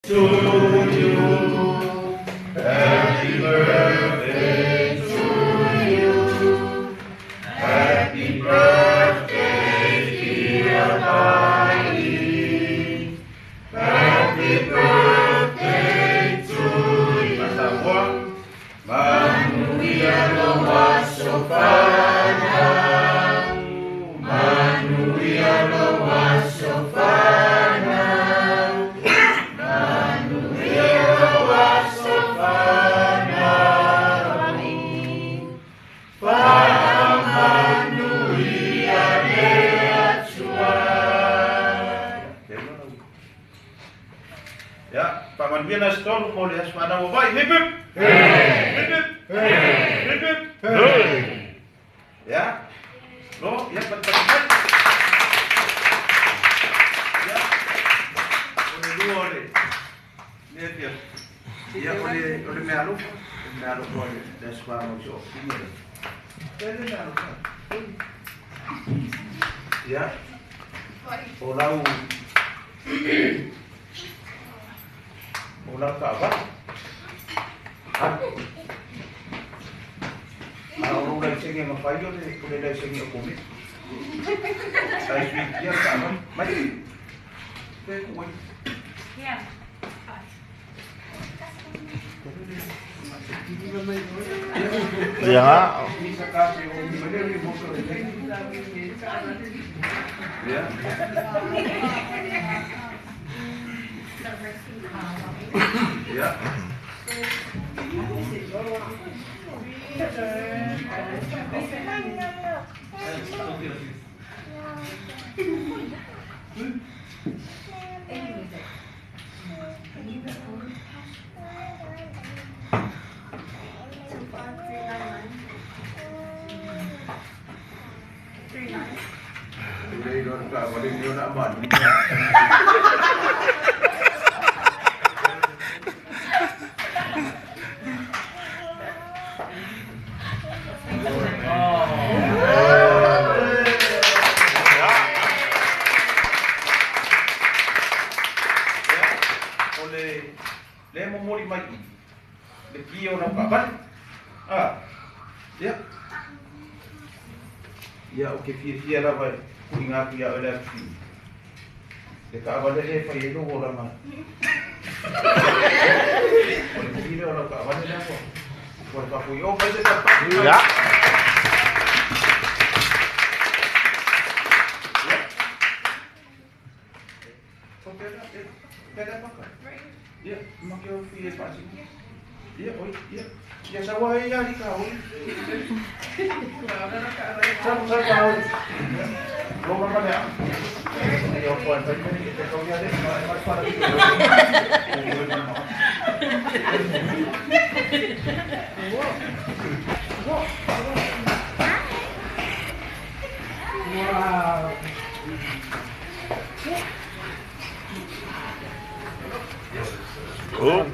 To you. Happy birthday to you. Happy birthday, dear Kylie. Happy birthday to you. Manuia lo aso fanau. Manuia lo aso fanau. Manuia lo aso fanau. Faamanuia le Atua. Ya, faamanuia na aso tolu mo le aso fanau o vai. Hip hip! Hip hip! Hip hip! Ya. Lo, ya, pat pat pat. Ya. O le lua o le. Le fia. Ya, o le mea alofa. Le mea alofa o le aso fanau si o fini le. Le mea alofa. Ya. O lau o lau taavale. Ha. A o lou laisene e mafai o le laisene o komiti. Ai sui ia le taavale. Mai. Pe ku ai. Ia. Misa kafe o ni male ni moto le nei. Ia. Ia. Le ilo le taavale ni ona manu. O le le momoli mai i le ki o lau taavale. Ah. Ia. Ia o ke fiafia lava e tuuina atu ia oe le atu le taavale e fai ai lou olaga. O le ki lea o lau taavale lea ua ua le faafoi o mai se taputapu. Ia. Ia. O pea pea le maka. Ia, make o fie faasino. Ia, oi, ia. Ia saua ai ia lika oi. Sau sau ka oi. Lo mama le. Ia o koe pai mai te kau ia le ma ma fara ki. Wow. Oh.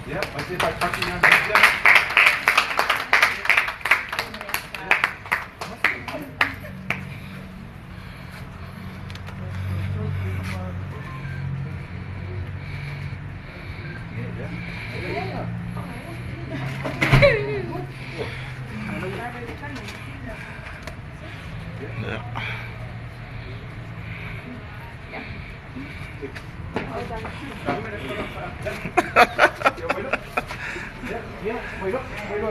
Ia, pasi pasi ia. Ia. Ia. Ia, mai lo, mai lo.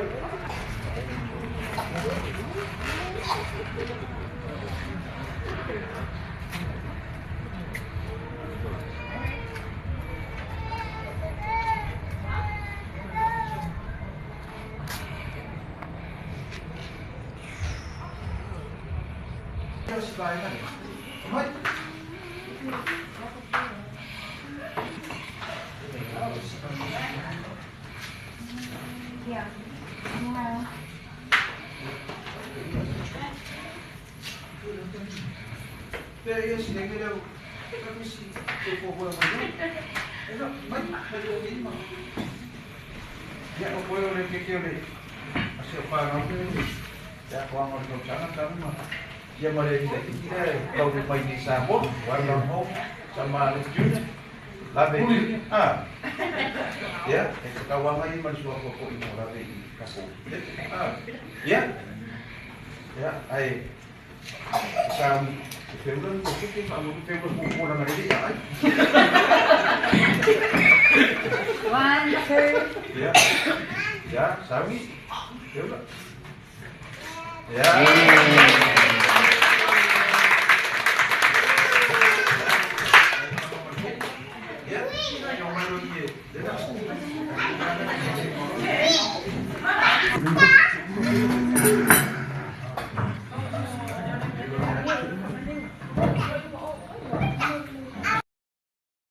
One, two. Ya, ya, sawi. Ya. Ya.